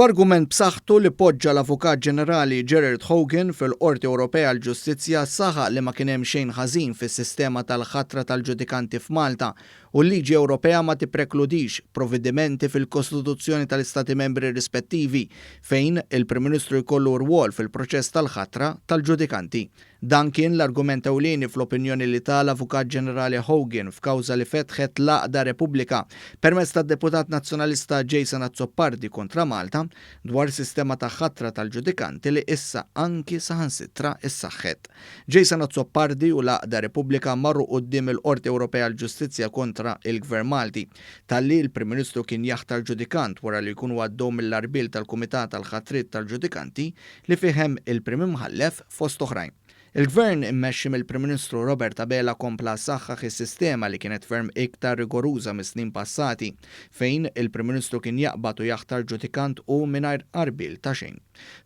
F'argument b'saħħtu li poġġa l-Avukat Ġenerali Gerard Hogan fil-Qorti Ewropea għall-Ġustizzja saħaq li ma kien hemm xejn ħażin fis-sistema tal-ħatra tal-ġudikanti f'Malta u l-liġi Ewropea ma tipprekludix provvedimenti fil-Kostituzzjoni tal-Istati Membri rispettivi fejn il-Prim Ministru jkollu rwol fil-proċess tal-ħatra tal-ġudikanti. Dan kien l-argument ewlieni fl-opinjoni li ta l-Avukat Ġenerali Hogan f'kawża li fetħet l-għaqda Repubblika permezz tad-Deputat Nazzjonalista Jason Azzopardi kontra Malta dwar sistema ta' ħatra tal-ġudikanti li issa anki saħansitra issaħħet. Jason Azzopardi u l-għaqda Repubblika marru quddiem il-Qorti Ewropea għall-Ġustizzja kontra il-Gvern Malti talli l-Prim Ministru kien jaħtar ġudikant wara li jkunu għaddew mill-għarbiel tal-Kumitat għall-Ħatriet tal-Ġudikanti li fih hemm il-Prim Imħallef fost oħrajn. Il-Gvern immexxi mill-Prim Ministru Robert Abela kompla saħħaħ is-sistema li kienet ferm iktar rigoruża mis-snin passati fejn il-Prim Ministru kien jaqbad u jaħtar ġudikant u mingħajr għarbiel ta' xejn.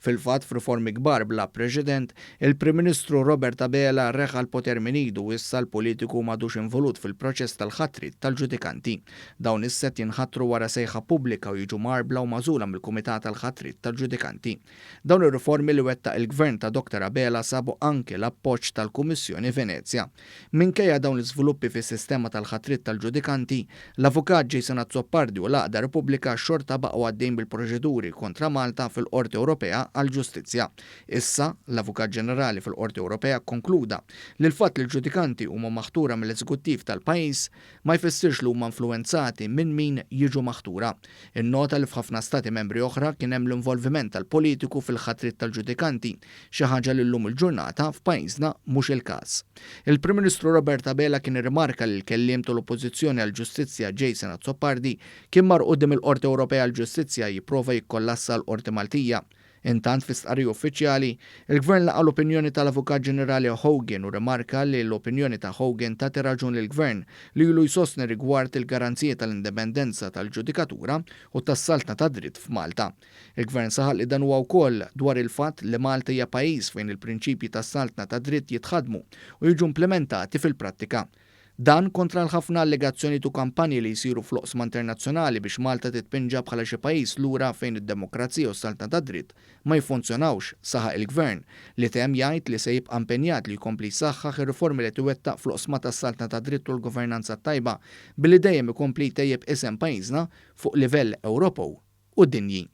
Fil-fatt, f'riformi kbar bla preċedent, il-Prim Ministru Robert Abela reħa l-poter minn idu u issa l-politiku m'għadux involut fil-proċess tal-ħatriet tal-ġudikanti. Dawn issa qed jinħatru wara sejħa pubblika u jiġu mgħarbla u magħżula mill-Kumitat għall-Ħatriet tal-Ġudikanti. Dawn ir-riformi li wettaq il-Gvern ta' Dr Abela sabu anki l-appoġġ tal-Kummissjoni Venezja. Minkejja dawn l-iżviluppi fis-sistema tal-ħatriet tal-ġudikanti, l-Avukat Jason Azzopardi u l-għaqda Repubblika xorta baqgħu għaddejjin bil-proċeduri kontra Malta fil-Qorti Ewropea għall-Ġustizzja. Issa, l-Avukat Ġenerali fil-Qorti Ewropea kkonkluda li l-fatt li l-ġudikanti huma maħtura mill-eżekuttiv tal-pajjiż ma jfissirx li huma influwenzati minn min jiġu maħtura. Innota li f'ħafna stati membri oħra kien hemm l-involviment tal-politiku fil-ħatriet tal-ġudikanti, xi ħaġa li llum il-ġurnata f'pajjiżna mhux il-każ. Il-Prim Ministru Robert Abela kien irrimarka li l-kelliem tal-Oppożizzjoni għall-Ġustizzja Jason Azzopardi kien mar quddiem il-Qorti Ewropea għall-Ġustizzja jipprova jikkollassa l-Qorti Maltija. Intant, fi stqarrija uffiċjali, il-Gvern laqa' l-opinjoni tal-Avukat Ġenerali Hogan u rrimarka li l-opinjoni ta' Hogan tagħti raġun lill-Gvern li ilu jsostni rigward il-garanziji tal-indipendenza tal-ġudikatura u tas-saltna tad-dritt f'Malta. Il-Gvern saħaq li dan huwa wkoll dwar il-fatt li Malta hija pajjiż fejn il-prinċipji tas-saltna tad-dritt jitħaddmu u jiġu implimentati fil-prattika. Dan kontra l-ħafna allegazzjonijiet u kampanji li jsiru fl-oqsma internazzjonali biex Malta titpinġa bħala xi pajjiż lura fejn id-demokrazija u s-saltna tad-dritt ma jiffunzjonawx, saħaq il-Gvern, li temm jgħid li se jibqa' impenjat li jkompli jsaħħaħ ir-riformi li qed iwettaq fl-oqsma tas-saltna tad-dritt u l-governanza t-tajba billi dejjem ikompli jtejjeb isem pajjiżna fuq livell Ewropew u dinji.